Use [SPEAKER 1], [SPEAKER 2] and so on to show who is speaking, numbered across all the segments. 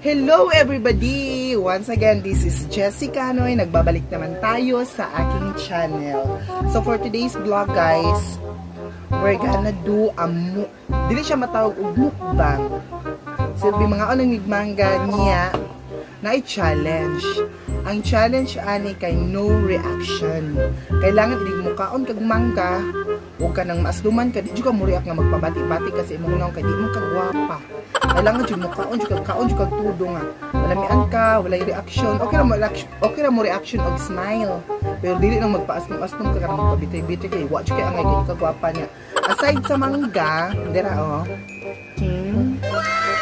[SPEAKER 1] Hello, everybody! Once again, this is Jessica Noy. Nagbabalik naman tayo sa aking channel. So for today's vlog, guys, we're gonna do a dili siya matawag og mukbang. Silbi mga unang mangga niya na challenge. Ang challenge ani kay no reaction. Kailangan inig mo kaon kag mangga, huwag ka nang maasluman ka, di jud ka mo react nga magpabati-bati kasi imong nawong kay di mo kagwapa. Kailangan jud mo kaon jud kag kaon jud kag tudo nga. Malamian ka, walay reaction. Okay ra mo reaction, okay ra mo reaction og smile. Pero dili nang magpaasnom-asnom ka kanang magpabitay-bitay kay wa jud kay angay kay di ka gwapa niya. Aside sa mangga, dira oh.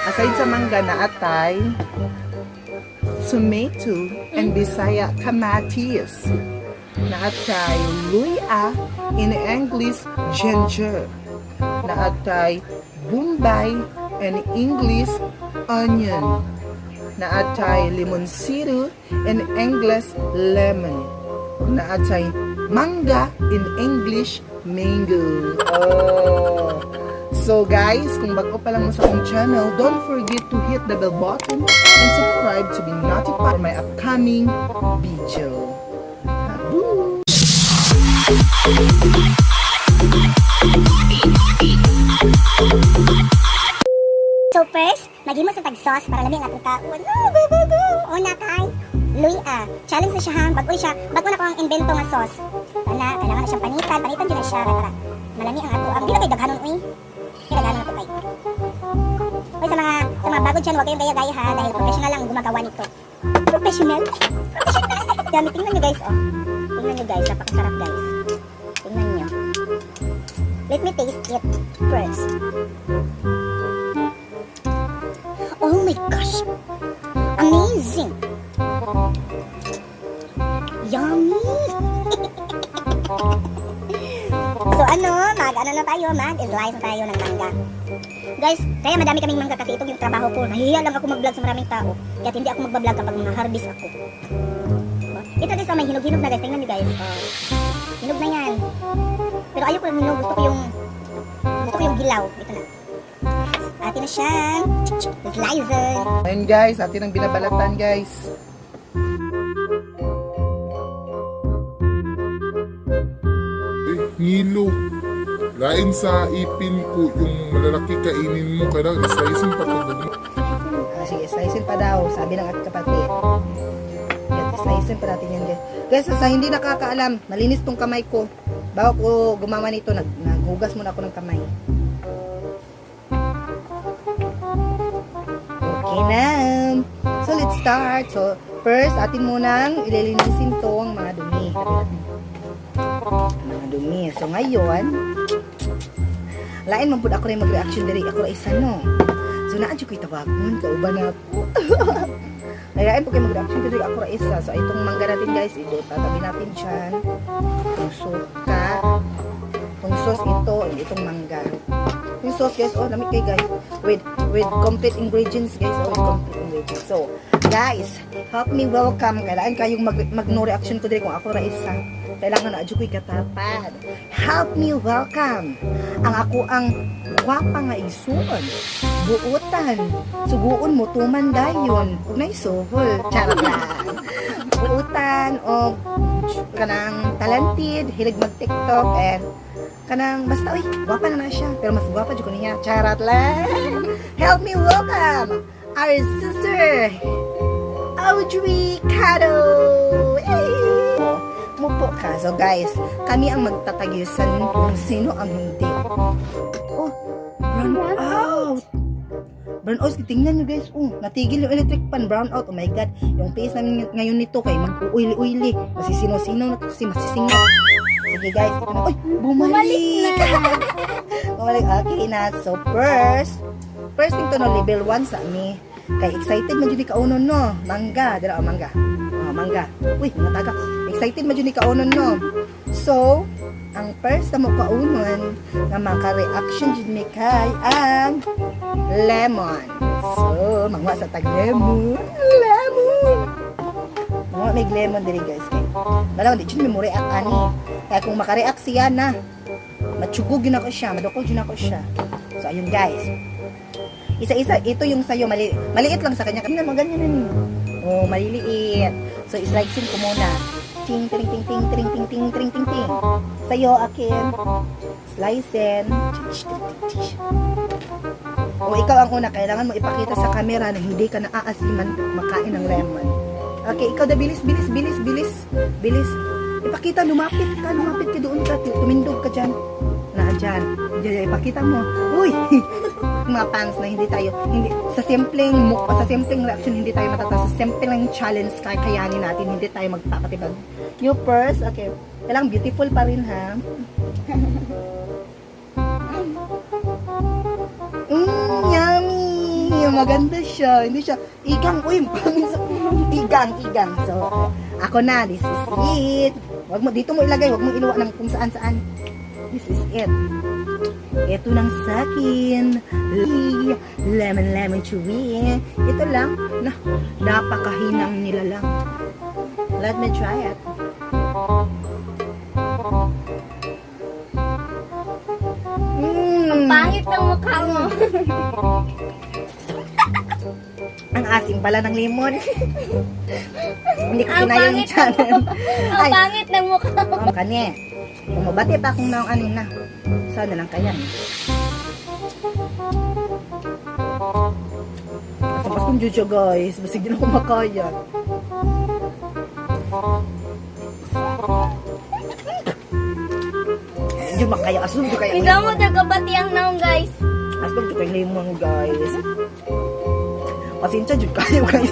[SPEAKER 1] Aside sa mangga na atay tomato and Bisaya kamatis. Naatay luya, in English ginger. Naatay Bombay, in English onion. Naatay limoncillo, in English lemon. Naatay mangga, in English mango. Oh. So guys, kung bago pa lang mo sa akong channel, don't forget to hit the bell button and subscribe to be notified for my upcoming video. Abu!
[SPEAKER 2] So first, maghimo sa tag sauce para lami ang atong kaon. Oh, go go go. Una kay luya. Challenge na siya ha. Bag-o siya. Bag-o na ko ang invento nga sauce. Wala, kailangan na siyang panitan. Panitan jud na siya para malami ang ato. Ang dili kay daghanon uy. Di daghanon ato kay. Uy, sa mga bago dyan, huwag kayong gaya-gaya ha dahil professional lang ang gumagawa nito. Professional? Professional. Dami, tingnan nyo, guys, oh. Tingnan nyo, guys, napakasarap, guys. Tingnan nyo. Let me taste it first. Oh my gosh! Amazing! Yummy! So ano, mag ano na tayo, mag-slice na tayo ng mangga. Guys, kaya madami kaming mangga kasi ito yung trabaho ko. Nahihiya lang ako mag-vlog sa maraming tao. Kaya hindi ako magba-vlog kapag mga harvest ako. Ito guys, oh, may hinog-hinog na, guys. Tingnan niyo, guys. Oh. Hinog na yan. Pero ayoko yung hinog. Gusto ko yung hilaw. Ito na. Atin na siyang slicer.
[SPEAKER 1] Ayun guys, atin ang binabalatan, guys.
[SPEAKER 3] Eh, ngilo. Lain sa ipin ko, yung malalaki kainin mo, kailangan slicing pa to.
[SPEAKER 1] Ah, sige, slicein pa daw, sabi ng aking kapatid. Yan, slicein pa natin yan, guys. Guys, sa hindi nakakaalam, malinis tong kamay ko. Bago ko gumawa nito, naghugas muna ako ng kamay. Okay na. So, let's start. So, first, atin munang ililinisin tong mga dumi. Tabi natin. Mga dumi. So, ngayon, lain man pud ako rin mag-reaction diri. Ako ra isa, no. So, naa jud ko'y tawagon. Kauban na ako. Lain po kayo mag-reaction diri. Ako ra isa. So, itong mangga natin, guys, ito, tatabi natin dyan. Itong suka. Itong sauce ito, and itong mangga. Yung sauce, guys, oh, lamig kay, guys. With complete ingredients, guys. Oh, with complete ingredients. So, guys, help me welcome. Kailangan kayong mag no reaction ko diri kung ako ra isa. Kailangan na adyo ko'y katapad. Help me welcome ang ako ang gwapa nga igsuon. Buutan. Suguon mo tuman dayon. Ug nay suhol. Charot lang. Buutan o kanang talented, hilig mag TikTok and kanang basta uy, gwapa na na siya. Pero mas gwapa jud ko niya. Charot lang. Help me welcome our sister Audrey Cado. Yay! Mupo ka. So guys, kami ang magtatagisan kung sino ang hindi. Oh, brown out. Brown out. Tingnan nyo, guys. Oh, natigil yung electric pan. Brown out. Oh my God. Yung face namin ngayon nito kay mag-uili-uili. Masisino-sino na to kasi masisingot. Sige guys, ito na. Uy, bumalik! Bumalik. Okay na. So first thing to no, level 1 sa mi. Kay excited man jud ni kaunon no. Mangga, dira oh, mangga. Oh, mangga. Uy, mga tagak. Excited man jud ni kaunon no. So, ang first na mo kaunon nga maka-reaction jud mi kay ang lemon. So, manguha sa tag lemon. Lemon. Manguha may lemon diri, guys, kay. Balaw di jud mi mo react ani. Kaya kung maka-react siya na, matsugog yun ako siya, madukol yun ako siya. So ayun guys. Isa-isa, ito yung sa'yo, maliit lang sa kanya. Kanina mo, ganyan na. Oh, maliliit. So, slicing ko muna. Ting, ting, ting, ting, ting, ting, ting, ting, ting, ting. Sa'yo, akin. Slicing. O, ikaw ang una. Kailangan mo ipakita sa camera na hindi ka naaasiman makain ng lemon. Okay, ikaw da, bilis, bilis, bilis, bilis, bilis. Ipakita, lumapit ka doon ka, tumindog ka dyan. Na, dyan. Dyan, ipakita mo. Uy! Mga fans na hindi tayo, hindi, sa simpleng reaction, hindi tayo matataas. Sa simpleng challenge, kakayanin natin, hindi tayo magpapatibag. You first, okay. Kailangan beautiful pa rin, ha? Yummy! Maganda siya. Hindi siya, igang, uy, igang, igang. So, ako na, this is it. Wag mo, dito mo ilagay, wag mo iluwa ng kung saan saan. This is it. Ito nang sakin. Lemon, lemon chewy. Ito lang, na, napakahinang nila lang. Let me try it.
[SPEAKER 2] Ang pangit ng mukha mo.
[SPEAKER 1] Ang asim pala ng lemon. Hindi ko
[SPEAKER 2] Ang
[SPEAKER 1] kinaya yung
[SPEAKER 2] pangit ng
[SPEAKER 1] challenge.
[SPEAKER 2] Ang
[SPEAKER 1] Ay,
[SPEAKER 2] pangit ng mukha mo.
[SPEAKER 1] oh, kani. Bumabati pa akong naong ano na. Sana lang kaya. Sa kong jujo, guys. Basig din ako makaya. Hindi makaya. Asun ko kaya.
[SPEAKER 2] Ikaw mo nagkabati ang naong, guys.
[SPEAKER 1] Asun ko kay lemon, guys. Pasensya jud kayo, guys.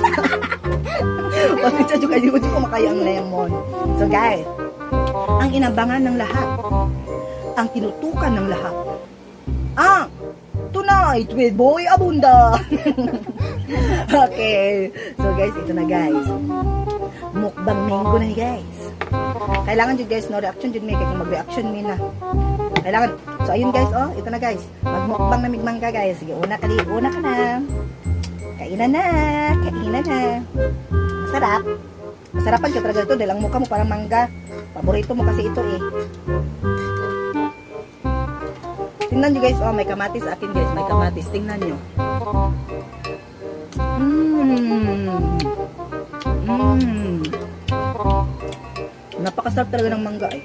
[SPEAKER 1] Pasensya jud kayo, hindi ko makaya ang lemon. So guys, ang inabangan ng lahat, ang tinutukan ng lahat, ang Tonight with Boy Abunda. Okay. So guys, ito na, guys. Mukbang mango na, guys. Kailangan jud, guys, no reaction jud may kay kung mag-reaction mi na. Kailangan. So ayun, guys, oh, ito na, guys. Magmukbang na migmangga, guys. Sige, una ka di, una ka na. Kainan na, kainan na. Masarap. Masarapan ka talaga ito dahil ang mukha mo parang mangga. Paborito mo kasi ito eh. Tingnan nyo, guys, oh, may kamatis akin, guys, may kamatis. Tingnan nyo. Napakasarap talaga ng mangga eh.